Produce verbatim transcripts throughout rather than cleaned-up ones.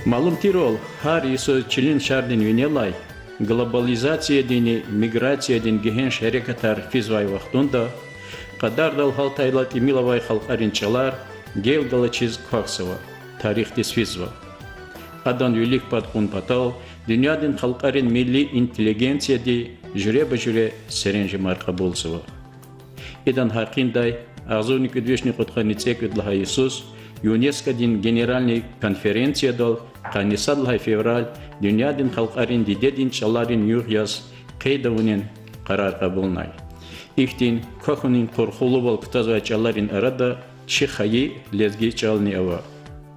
Малум тирвал, гьар йисуз чилин шардин винелай, глобализациядинни миграциядин гегьенш гьерекатар физвай вахтунда, кьадардал гьалтайла тӀимил авай халкьарин чӀалар гел галачиз квахьзава, тарихдиз физва. Адан вилик пад кьун патал дуьньядин халкьарин милли интеллигенцияди жуьреба-жуьре серенжемар кьабулзава. Идан гьакъиндай агъзурни кӀуьд вишни кьудкъанни цӀекӀуьд лагьай йисуз ЮНЕСКОдин Генеральный конференциядал къанни сад лагьай февраль дуьньядин халкьарин дидедин чӀаларин югъ яз къейд авунин къарар кьабулнай. Ихьтин квахьунин къурхулувал кутазвай чӀаларин арада чи хайи лезги чӀални ава.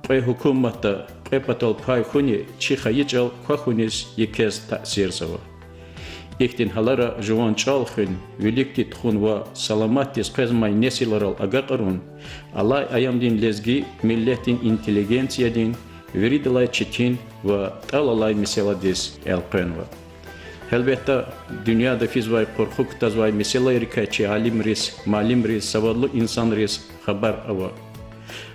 Кьве гьукуматда кьве патал пай хьуни чи хайи чӀал квахьуниз екез таъсирзава. Ихьтин гьалара жуван чӀал хуьн, виликди тухун ва саламатдиз къвезмай несилрал агакьарун алай аямдин лезги миллетдин интеллигенциядин виридалай четин ва тӀал алай месэладиз элкъвенва. Гьелбетда, дуьньяда физвай къурху кутазвай месэлайрикай чи алимриз, муаллимриз, савадлу инсанриз хабар ава.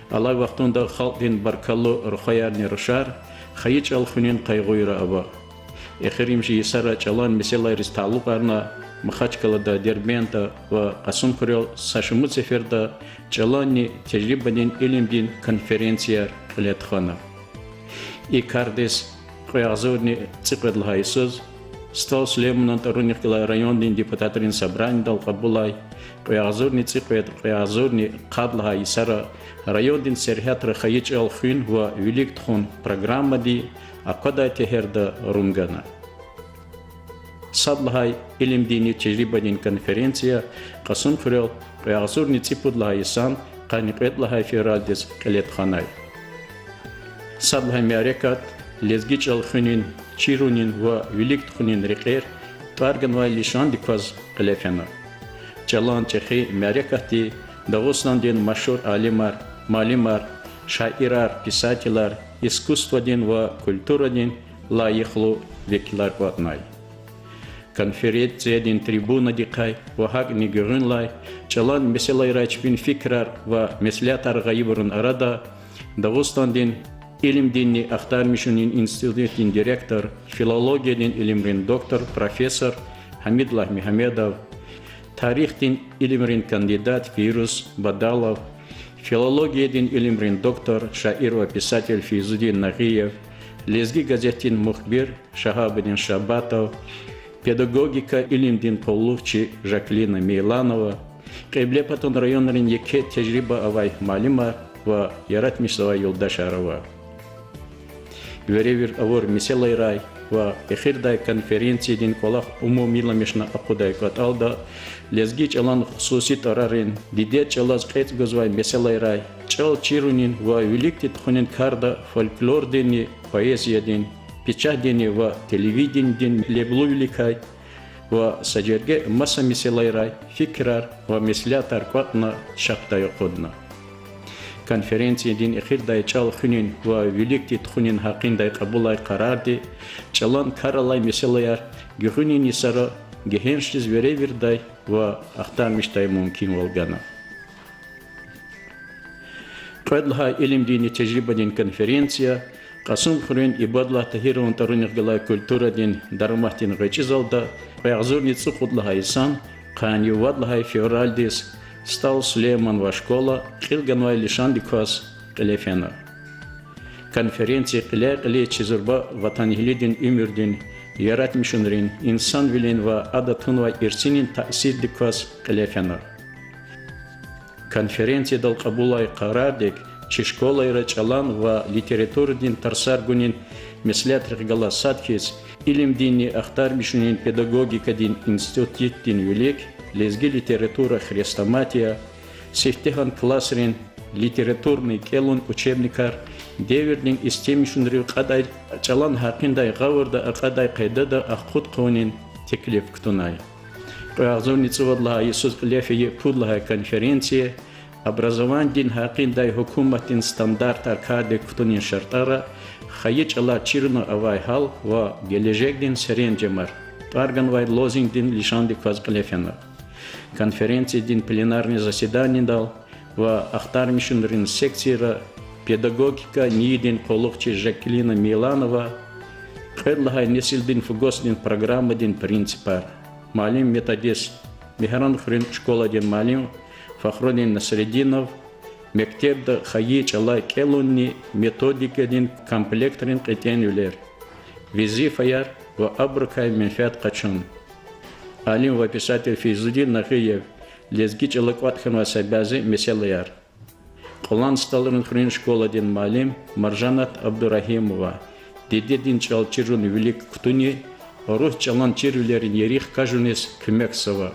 Алай вахтунда халкьдин баркаллу рухваярни рушар хайи чӀал хуьнин къайгъуйра ава. Эхиримжи йисара чӀалан месэлайриз талукьарна Махачкъалада, Дербентда ва Кьасумхуьрел са шумуд сеферда чӀаланни тежрибадин илимдин конференцияр кьиле тухвана. И кардиз кьве агъзурни цӀикьвед лагьай йисуз СтӀал Сулейманан тӀварунихъ галай райондин депутатрин собранидал кьабулай кьве агъзурни цӀикьвед, кьве агъзурни къад лагьай йисара райондин сергьятра хайи чӀал хуьн ва вилик тухун программади аквадай тегьерда рун гана. Сад лагьай илимдинни тежрибадин конференция Кьасумхуьрел кьве агъзурни цӀипуд лагьай йисан къанни кьвед лагьай февралдиз кьиле тухванай. Сад лагьай мярекат лезги чӀал хуьнин, чирунин ва вилик тухунин рекьер тӀвар ганвай лишандик кваз кьиле фена. ЧӀалан чӀехи мярекатди Дагъустандин машгьур алимар, муаллимар, шаирар, писателар, искусстводин ва культурадин лайихлу векилар кӀватӀнай. Конференциядин трибунадикай ва гьакӀни гуьгъуьнлай чӀалан месэлайрай чпин фикирар ва меслятар гъайибурун арада Дагъустандин илимдинни ахтармишунин институтдин директор, филологиядин илимрин доктор, профессор Гьамидуллагь Мегьамедов, тарихдин илимрин кандидат Фейруз Бадалов, филологиядин илимрин доктор, шаир ва писатель Фейзудин Нагъиев, Лезги газетдин мухбир Шагьабудин Шабатов, педагогика илимдин къуллугъчи Жаклина Мейланова, Кьиблепатан районрин еке тежриба авай муаллимар ва яратмишзавай юлдашар ава. Веревир авур месэлайрай ва эхирдай конференциядин кӀвалах умумиламишна акъудай кӀватӀалда лезги чӀалан хсуси тӀварарин, дидед чӀалаз кьецӀ гузвай месэлайрай, чӀал чирунин ва виликди тухунин карда фольклординни поэзиядин, печатдинни ва телевиденидин леблувиликай ва са жерге маса месэлайрай фикирар ва меслятар кӀватӀна, чапдай акъудна. Конференциядин эхирдай чӀал хуьнин ва виликди тухунин гьакъиндай кьабулай къарарди чӀалан кар алай месэлаяр гуьгъуьнин йисара гегьеншдиз веревирдай ва ахтармишдай мумкинвал гана. Кьвед лагьай илимдинни тежрибадин конференция Кьасумхуьруьн Ибадуллагь Тагьирован тӀварунихъ галай культурадин дараматдин гъвечӀи залда кьве агъзурни цӀукьуд лагьай йисан къанни вад лагьай февралдиз СтӀал Сулейманан школа кьил ганвай лишандик кваз кьиле фена. Конференция кьиле-кьилиз чи зурба ватанэгьлидин уьмуьрдин, яратмишунрин, инсанвилин ва ада тунвай ирсинин таъсирдик кваз кьиле фена. Конференциядал кьабулай къарардик чи школайра чӀалан ва литературадин тарсар гунин меслятрихъ галаз сад хьиз, илимдинни ахтармишунин педагогикадин институтдин вилик лезги литература, хрестоматия, сифтегьан классрин литературный кӀелун учебникар, девирдин истемишунрив кьадай, чӀалан гьакъиндай гъавурда акьадай къайдада ахкъуд хъувунин теклиф кутунай. Кьве агъзурни цӀувад лагьай йисуз кьиле фейи пуд лагьай конференция образованидин гьакъиндай гьукуматдин стандартар кардик кутунин шартӀара хайи чӀалар чируна авай гьал ва гележегдин серенжемар тӀвар ганвай лозунгдин лишандик кваз кьиле фена. Конференциядин пленарный заседанидал ва ахтармишунрин секцияра педагогика НИИ-дин къуллугъчи Жаклина Миланова, кьвед лагьай несилдин фугосдин программадин принципар, муаллим-методист, Мегьаранхуьруьн школадин муаллим Фахрудин Насрединов, мектебда хайи чӀалай кӀелунни методикадин комплектрин кьетӀенвилер, везифаяр ва абурукай менфят къачун. Алим ва писатель Фейзудин Нагъиев, лезги чӀала кӀватӀ хьанвай са бязи месэлаяр. Кьулан СтӀалрин хуьруьн школадин муаллим Маржанат Абдурагьимова, дидедин чӀал чирун вилик кутуни, урус чӀалан чирвилерин ери хкажуниз куьмекзава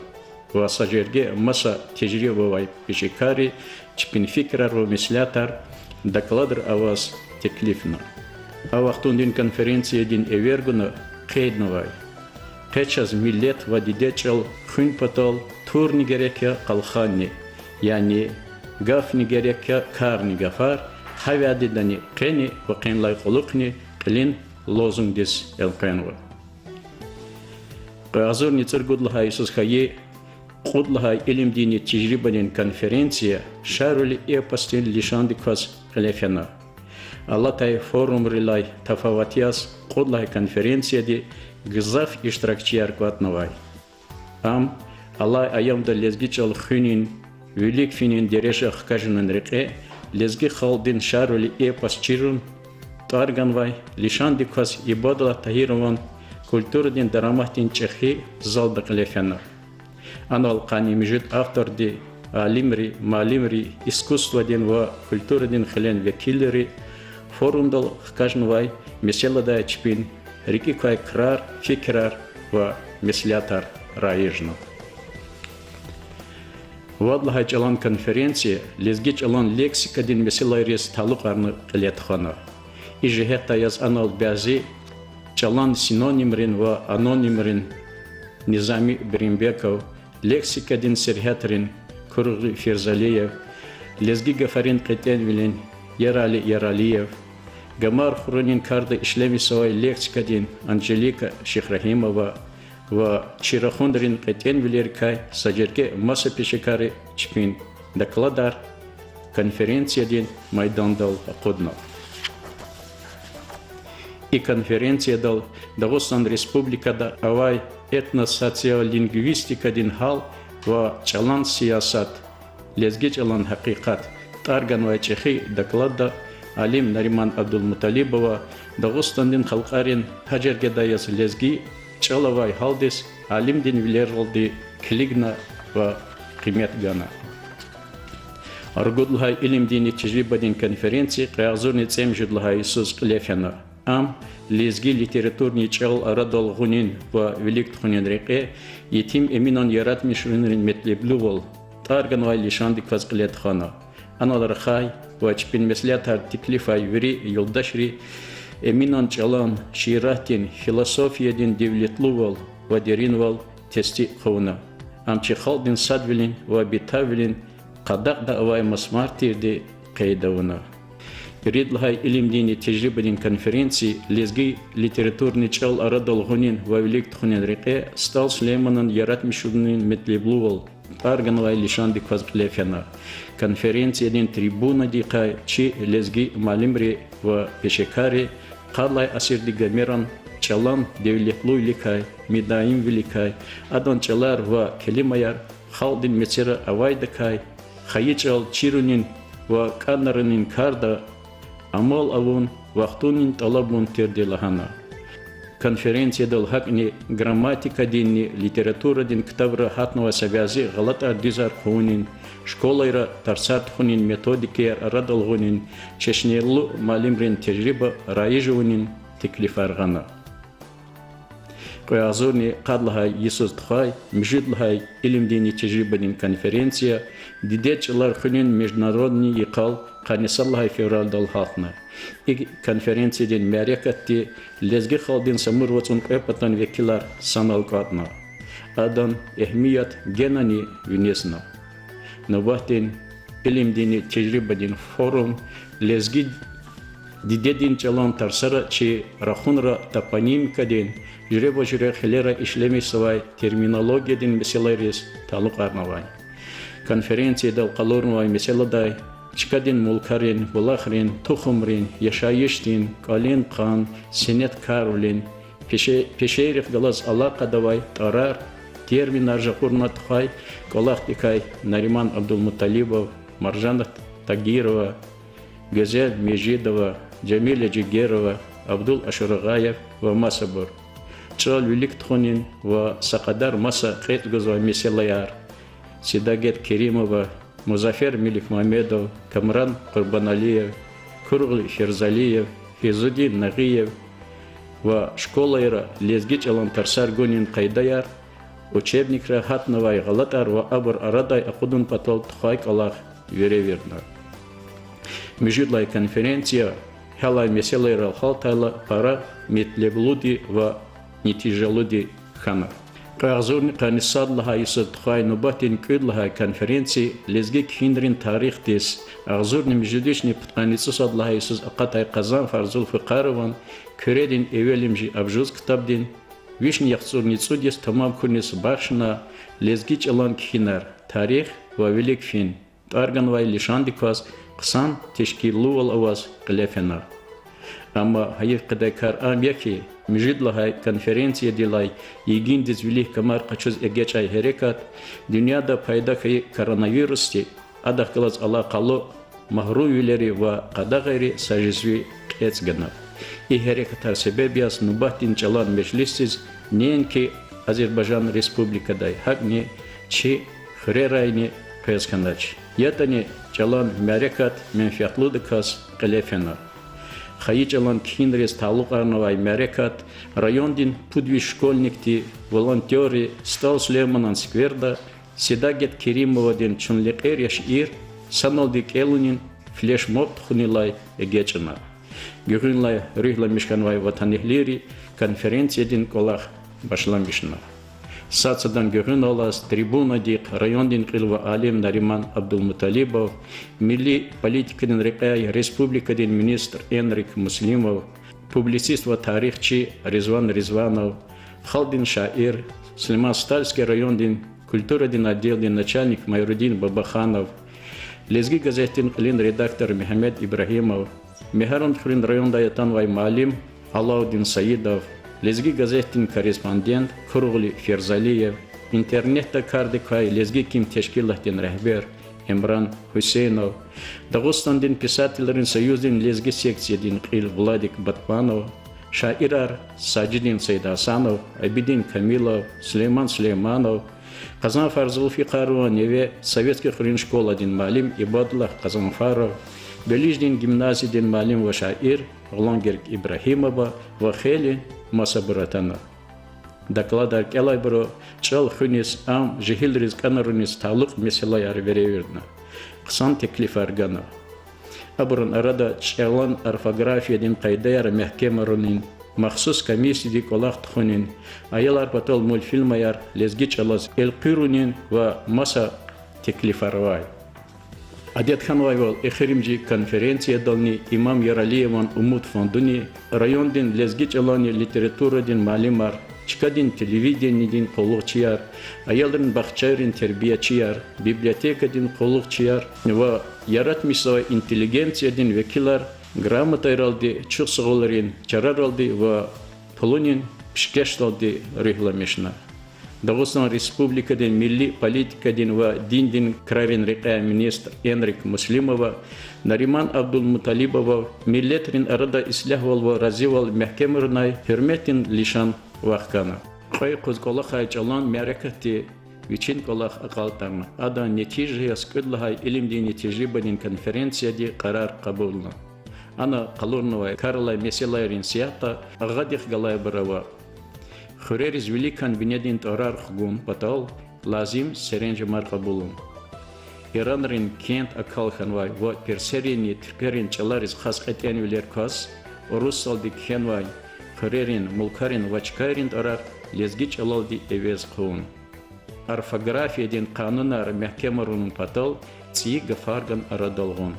ва са жерге маса тежриба авай пешекарри чпин фикирар ва меслятар докладра аваз теклифна. А вахтундин конференциядин эвер гуна къейднавай: къе чаз миллет ва дидед чӀал хуьн патал турни герек я къалханни, яни гафни герек я карни гафар, гьа вядидани къени ва къенлай кьулухъни кьилин лозунгдиз элкъвенва. Кьве агъзурни цӀуругуд лагьай йисуз хьайи кьуд лагьай илимдинни тежрибадин конференция Шарвили эпосдин лишандик кваз кьиле фена. Алатай форумрилай тафават яз, кьуд лагьай конференцияди гзаф иштиракчияр кӀватӀнавай. Ам алай аямда лезги чӀал хуьнин, вилик финин дережа хкажунин рекье лезги халкьдин Шарвили эпос чирун тӀвар ганвай лишандик кваз Ибадуллагь Тагьирован культурадин дараматдин чӀехи залда кьиле фена. Анал къанни муьжуьд авторди, алимри, муаллимри, искусстводин ва культурадин хилен векилри форумдал хкажнавай месэладай чпин рикӀик квай крар, фикирар ва меслятар раижна. Вад лагьай чӀалан конференция лезги чӀалан лексикадин месэлайриз талукьарна кьиле тухвана. И жигьетдай яз анал бязи чӀалан синонимрин ва анонимрин Низами Беримбеков, лексикадин сергьятрин Куругъи Ферзалиев, лезги гафарин кьетӀенвилин Ярали Яралиев, Гамар хуьруьнин карда ишлемишзавай лексикадин Анжелика Шихрагьимова ва чи рахунрин кьетӀенвилерикай са жерге маса пешекарри чпин докладар конференциядин майдандал акъудна. И конференциядал Дагъустан Республикада авай этносоциолингвистикадин гьал ва чӀалан сиясат, лезги чӀалан гьакъикъат тӀвар ганвай чӀехи докладда алим Нариман Абдулмуталибова Дагъустандин халкьарин, гьа жергедай яз лезги, чӀал авай гьалдиз алимдин вилералди килигна ва къимет гана. Ругуд лагьай илимдинни тежрибадин конференция кьве агъзурни цӀемуьжуьд лагьай йисуз кьиле фена. Ам лезги литературный чӀал арадал гъунин ва вилик тухунин рекье Етим Эминан яратмишунрин метлеблувал тӀвар ганвай лишандик кваз кьиле тухвана. Анал рахай ва чпин меслятар теклифай вири юлдашри Эминан чӀалан, шииратдин, философиядин девлетлувал ва деринвал тестикь хъувуна. Ам чи халкьдин садвилин ва битаввилин къадакьда авай масмар тирди къейд авуна. Ирид лагьай илимдинни тежрибадин конференция лезги литературный чӀал арадал гъунин ва вилик тухунин рекье СтӀал Сулейманан яратмишунрин метлеблувал тӀвар ганвай лишандик кваз кьиле фена. Конференциядин трибунадикай чи лезги муаллимри ва пешекарри къад лагьай асирдин Гомеран чӀалан девлетлувиликай, мидаимвиликай, адан чӀалар ва келимаяр халкьдин мецера авайдакай, хайи чӀал чирунин ва кӀанарунин карда амал авун вахтунин тӀалабун тирди лагьана. Конференциядал гьакӀни грамматикадинни литературадин ктабра гьатнавай са бязи гъалатӀар-дуьзар хъувунин, школайра тарсар тухунин методикаяр арадал гъунин, чешнелу муаллимрин тежриба раиж авунин теклифар гъана. Кьве агъзурни къад лагьай йисуз тухвай муьжуьд лагьай илимдинни тежрибадин конференция дидед чӀалар хуьнин международный йикъал къанни сад лагьай февралдал гьатна. И конференциядин мярекатди лезги халкьдин Самур вацӀун кьве патан векилар санал кӀватӀна. Адан эгьмият генани винезна. Нубатдин илимдинни тежрибадин форум лезги дидедин чӀалан тарсара чи рахунра топонимикадин, жуьреба-жуьре хилера ишлемишзавай терминологиядин месэлайриз талукьарнавай. Конференциядал къалурнавай месэладай чкадин мулкарин, булахрин, тухумрин, яшайишдин, кӀвалин-хъан, сенеткарвилин, пеше-, пешейрихъ галаз алакъада авай тӀварар, терминар жагъурна тухвай кӀвалахдикай Нариман Абдулмуталибов, Маржанат Тагирова, Гуьзел Межидова, Жамиля Жигерова, Абдул Ашурагъаев ва масабур. ЧӀал вилик тухунин ва са кьадар маса кьетӀ гузвай месэлаяр, Седагет Керимова, Музафер Меликмамедов, Камран Къурбаналиев, Куругъли Ферзалиев, Фейзудин Нагъиев ва школайра лезги чӀалан тарсар гунин къайдаяр, учебникра гьатнавай гъалатӀар ва абур арадай акъудун патал тухвай кӀвалах веревирна. Муьжуьд лагьай конференция гьялай месэлайрал гьалтайла пара метлеблуди ва нетижалуди хьана. Кьве агъзурни къанни сад лагьай йисуз тухвай нубатдин кӀуьд лагьай конференция лезги кхьинрин тарихдиз, агъзурни муьжуьд вишни пудкъанни цӀусад лагьай йисуз акъатай Къазанфар Зулфукъарован Куьредин эвелимжи абжуз ктабдин вишни яхцӀурни цӀуд йис тамам хьуниз бахшна, лезги чӀалан кхьинар, тарих ва вилик фин тӀвар ганвай лишандиказ хъсан тешкилувал аваз кьиле фена. Амма гьайиф къведай кар ам я хьи, муьжуьд лагьай конференциядилай йигиндиз вилик камар къачуз эгечӀай гьерекат дуьньяда пайда хьайи коронавирусди, адахъ галаз алакъалу магьрумвилери ва къадагъайри са жезви кьецӀ гана. И гьерекатар себеб яз нубатдин чӀалан межлисдиз неинки Азербайжан Республикадай, гьакӀни чи хуьрерайни къвез хьанач. ЯтӀани чӀалан мярекат менфятлудаказ кьиле фена. Хайи чӀалан кхьинриз талукьарнавай мярекат райондин пуд виш школьникди, волонтёрри СтӀал Сулейманан скверда Седагет Керимовадин Чун лекьер я шиир саналди кӀелунин флешмоб тухунилай эгечӀна. Гуьгъуьнлай руьгьламиш хьанвай ватанэгьлийри конференциядин кӀвалах башламишна. Сад-садан гуьгъуьналлаз трибунадихъ райондин кьил ва алим Нариман Абдулмуталибов, милли политикадин рекьяй республикадин министр Энрик Муслимов, публицист ва тарихчи Ризван Ризванов, халкьдин шаир, Сулейман-Стальский райондин культурадин отделдин начальник Майрудин Бабаханов, Лезги газетдин кьилин редактор Мегьамед Ибрагьимов, Мегьарамдхуьруьн райондай атанвай муаллим Алаудин Саидов, Лезги газетдин корреспондент Куругъли Ферзалиев, интернетда кардик квай Лезги ким тешкилатдин регьбер Эмран Гьуьсейнов, Дагъустандин писателрин союздин лезги секциядин кьил Владик Батманов, шаирар Сажидин Саидгьасанов, Абидин Камилов, Сулейман Сулейманов, Къазанфар Зулфикъарован неве, Советский хуьруьн школадин муаллим Ибадуллагь Къазанфаров, Белиждин гимназиядин муаллим ва шаир Гъуламгерк Ибрагьимова ва хейлин масабур атана. Докладар кӀелайбуру чӀал хуьниз, ам жегьилриз кӀанаруниз талукь месэлаяр веревирдна, хъсан теклифар гана. Абурун арада чӀалан орфографиядин къайдаяр мягькемарунин, махсус комиссияди кӀвалах тухунин, аялар патал мультфильмаяр лезги чӀалаз элкъуьрунин ва маса теклифар авай. Адет хьанвайвал, эхиримжи конференциядални Имам Яралиеван Умуд фондуни, райондин лезги чӀаланни литературадин муаллимар, чкадин телевиденидин къуллугъчияр, аялрин бахчайрин тербиячияр, библиотекадин къуллугъчияр ва яратмишзавай интеллигенциядин векилар грамотайралди, чухсагъулрин чараралди ва пулунин пишкешдалди руьгьламишна. Дагъустан Республикадин милли политикадин ва диндин крарин рекьяй министр Энрик Муслимова Нариман Абдулмуталибовав миллетрин арада ислягьвал ва разивал мягькемарунай гьуьрметдин лишан вахкана. Кьве юкъуз кӀвалахай чӀалан мярекатди вичин кӀвалах акьалтӀарна. Адан нетижа яз кӀуьд лагьай илимдин нетижибадин конференцияди къарар кьабулна. Ана къалурнавай кар алай месэлайрин сятда агъадихъ галайбур ава: хуьрериз виликан бинедин тӀварар хгун патал лазим серенжемар кьабулун, иранрин кент акал хьанвай ва персеринни туьркверин чӀалариз хас кьетӀенвилер кваз, урусдалди кхьенвай хуьрерин, мулкарин ва чкайрин тӀварар лезги чӀалалди эвез хъувун, орфографиядин къанунар мягькемарунин патал цӀийи гафарган арадал гъун,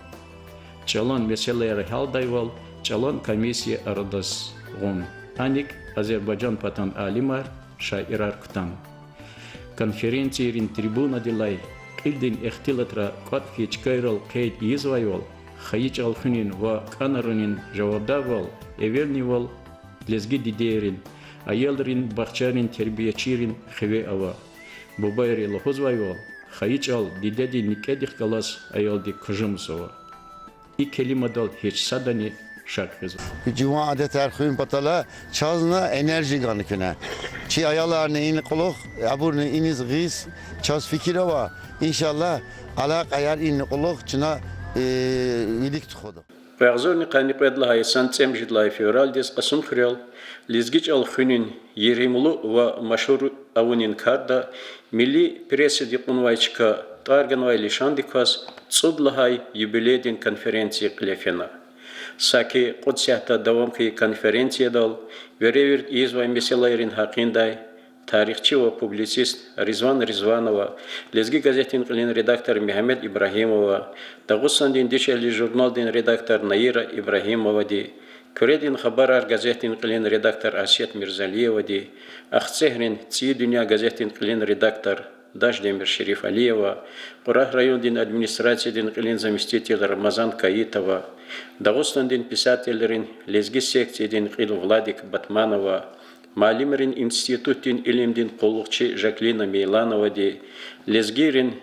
чӀалан месэлаяр гьялдайвал чӀалан комиссия арадиз гъун, аник Азербайжан патан алимар, шаирар кутан. Конференцийрин трибунадилай Илдин ихтилатра кӀватӀ хьайи чкайрал къейд ийизвайвал, хайи чӀал хуьнин ва кӀанарунин жавабдарвал эвернивал лезги дидейрин, аялрин бахчайрин тербиячийрин хиве ава. Бубайри лугьузвайвал, хайи чӀал дидедин некӀедихъ галаз аялдик кужумзава. И келимадал гьич садани шак гъизва. Жуван адетар хуьн патала чазни энергия гана куьне. Чи аяларни ина кьулухъ, абурни иниз гъиз, чаз фикир ава, иншаллагь, алакъаяр ина кьулухъ чна, э, вилик тухуда. Кьве агъзурни къанни кьвед лагьай йисан цӀемуьжуьд лагьай февралдиз Кьасумхуьрел лезги чӀал хуьнин, еримлу ва машгьур авунин карда милли прессади кьунвай чка, тӀвар ганвай лишандик кваз цӀуд лагьай юбилейдин конференция кьиле фена. Саки кьуд сятда давам хьайи конференциядал веревирд ийизвай месэлайрин гьакъиндай тарихчи ва публицист Ризван Ризванова, Лезги газетдин кьилин редактор Мегьамед Ибрагьимова, Дагъустандин Дишегьли журналдин редактор Наира Ибрагьимовади, Куьредин хабарар газетдин кьилин редактор Асет Мирзалиевади, Ахцегьрин ЦӀийи дуьнья газетдин кьилин редактор Дашдемир Шерифалиева, Кьурагь райондин администрациядин кьилин заместитель Рамазан Каитова, Дагъустандин писателрин лезги секциядин кьил Владик Батманова, муаллимрин институтдин илимдин къуллугъчи Жаклина Мейлановади, лезгийрин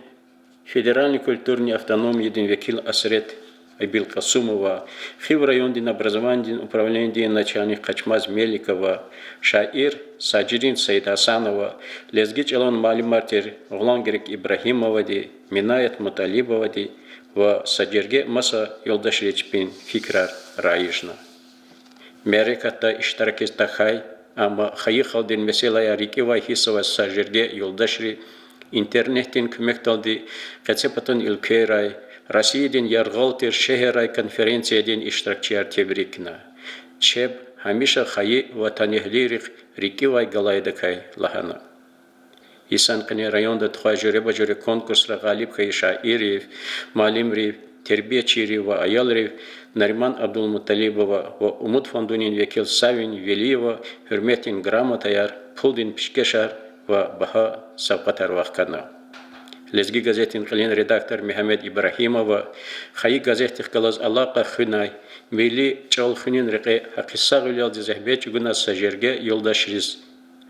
федеральный культурный автономиядин векил Асрет Абилкъасумова, Хив райондин образованидин управленидин начальник Къачмаз Меликова, шаир Сажирин Саидгьасанова, лезги чӀалан муаллимар тир Гъулангерек Ибрагьимовади, Минаят Муталибовади ва са жерге маса юлдашри чпин фикирар райижна. Мярекатда иштиракиз тахьай, амма хайи халкьдин месэлаяр рикӀивай гьиссзавай са жерге юлдашри интернетдин куьмекдалди къецепатан уьлквейрай, Россиядин яргъал тир шегьеррай конференциядин иштиракчияр тебрикна. Чеб гьамиша хайи ватанэгьлийрихъ рикӀивай галайдакай лагьана. Йисан къене районда тухвай жуьреба-жуьре конкурсра гъалиб хьайи шаиррив, муаллимрив, тербиячийрив ва аялрив Нариман Абдулмуталибова ва Умуд фондунин векил Савин Велиева гьуьрметдин грамотаяр, пулдин пишкешар ва багьа савкьватар вахкана. Лезги газетдин кьилин редактор Мегьамед Ибрагьимова хайи газетдихъ галаз алакъа хуьнай, милли чӀал хуьнин рекье гьакъисагъвилелди зегьмет чӀугунай са жерге юлдашриз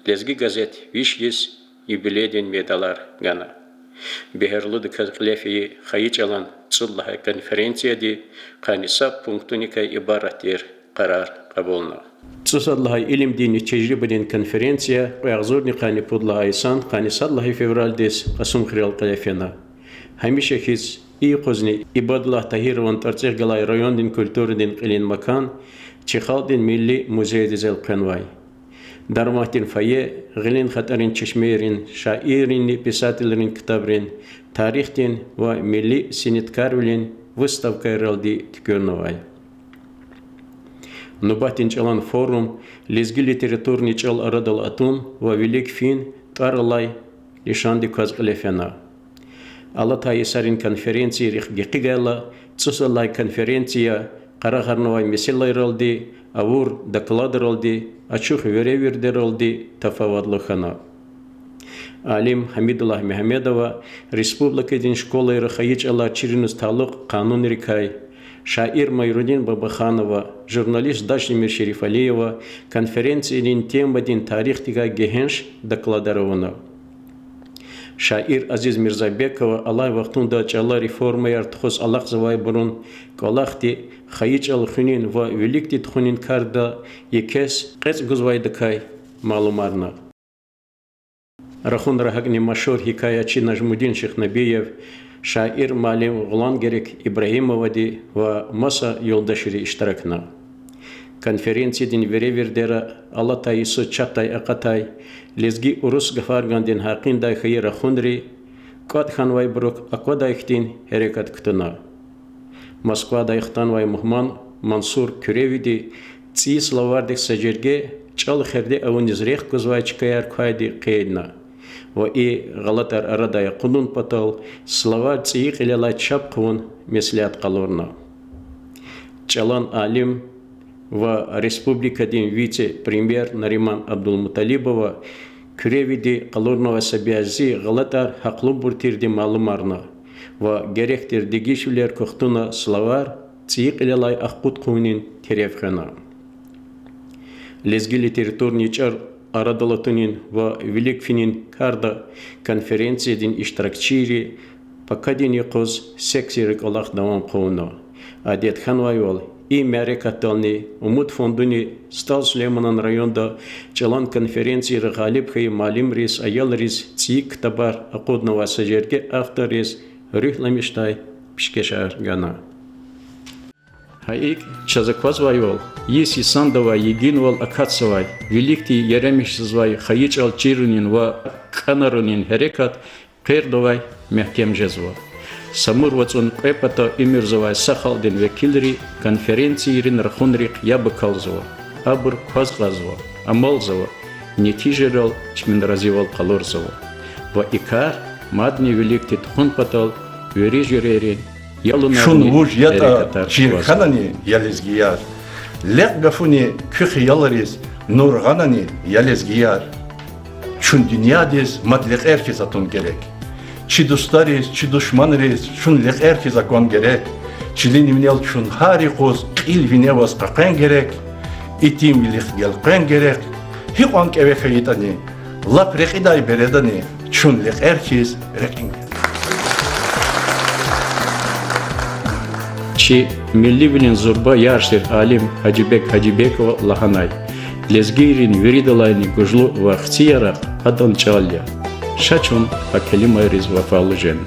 Лезги газет виш йис юбилейдин медалар гана. Бегьерлудаказ кьиле фейи хайи чӀалан цӀуд лагьай конференцияди къанни са пунктуникай ибарат тир къарар кьабулна. ЦӀусад лагьай илимдинни тежрибадин конференция кьве агъзурни къанни пуд лагьай йисан къанни сад лагьай февралдиз Кьасумхуьрел кьиле фена. Гьамиша хьиз, и юкъузни Ибадуллагь Тагьирован тӀварцӀихъ галай райондин культурадин кьилин макан чи халкьдин милли музейдиз элкъвенвай. Дарматдин фойе гъилин хатӀарин чешмейрин, шаирринни писателрин ктабрин, тарихдин ва милли сеняткарвилин выставкайралди туькӀуьрнавай. Нубатдин чӀалан форум лезги литературный чӀал арадал атун ва вилик фин тӀвар алай лишандик кваз кьиле фена. Алатай йисарин конференцийрихъ гекъигайла, цӀусад лагьай конференция къарагъарнавай месэлайралди, авур докладралди, ачух веревирдералди тафаватлу хьана. Алим Гьамидуллагь Мегьамедова республикадин школайра хайи чӀалар чириниз талукь къанунрикай, шаир Майрудин Бабаханова, журналист Дашдемир Шерифалиева конференциядин темадин тарихдикай гегьенш докладар авуна. Шаир Азиз Мирзабекова алай вахтунда чӀала реформаяр тухуз алахъзавайбурун кӀвалахди хайи чӀал хуьнин ва виликди тухунин карда екес кьецӀ гузвайдакай малумарна. Рахунра гьакӀни машгьур гьикаячи Нажмудин Шихнабиев, шаир-муаллим Гъулангерек Ибрагьимовади ва маса юлдашри иштиракна. Конференциядин веревирдера алатай йисуз чатдай акъатай лезги-урус гафаргандин гьакъиндай хьайи рахунри кӀватӀ хьанвайбурук аквадай хьтин гьерекат кутуна. Москвадай хтанвай мугьман Мансур Куьревиди цӀийи словардик са жерге чӀал хирди авуниз рехъ гузвай чкаяр квайди къейдна ва и гъалатӀар арадай акъудун патал словарь цӀийи кьилелай чап хъувун меслят къалурна. ЧӀалан алим ва республикадин вице-премьер Нариман Абдулмуталибова Куьревиди къалурнавай са бязи гъалатӀар гьахълубур тирди малумарна ва герек тир дегишвилер кухтуна словарь цӀийи кьилелай ахкъуд къугъунин тереф хвена. Лезги литературни чӀал арадал атунин ва вилик финин карда конференциядин иштиракчийри пакадин юкъуз секцияр кӀвалах давам хъувуна. Адет хьанвайвал, и мярекатдални Умуд фондуни СтӀал Сулейманан районда чӀалан конференцияра гъалиб хьайи муаллимриз, аялриз цӀийи ктабар акъуднавай са жерге авторриз руьгьламишдай пишкешар гана. Гьа икӀ, чаз аквазвайвал, йис йисандавай йигинвал акатзавай, виликди ярамиш жезвай хайи чӀал чирунин ва кӀанарунин гьерекат къвердавай мягькем жезва. Самур вацӀун кьве пата уьмуьрзавай са халкьдин векилри конференцийрин рахунрихъ яб акалзава, абур кваз кьазва, амалзава, нетижайрал чпин разивал къалурзава. Ва и кар мадни виликди тухун патал вири жуьрейрин ялунарни... Чун вуж ятӀа чир хьанани, я лезгияр? Лекь гафуни куь хиялриз нур гъанани, я лезгияр? Чун дуьньядиз мад лекьер хьиз атун герек. Чи дустариз, чи душманриз чун лекьер хьиз акван герек. Чилин винел чун гьар юкъуз кьил вине аваз къекъвен герек. Итимвилихъ гелкъвен герек. Гьикьван кӀеве хьайитӀани, лап рекьидай бередани чун лекьер хьиз рекьин герек. Чи милливилин зурба яршир, алим Гьажибег Гьажибекова лагьанай: лезгийрин виридалайни гужлу ва хци яракь адан чӀал я. Ша чун а келимайриз вафалу жен.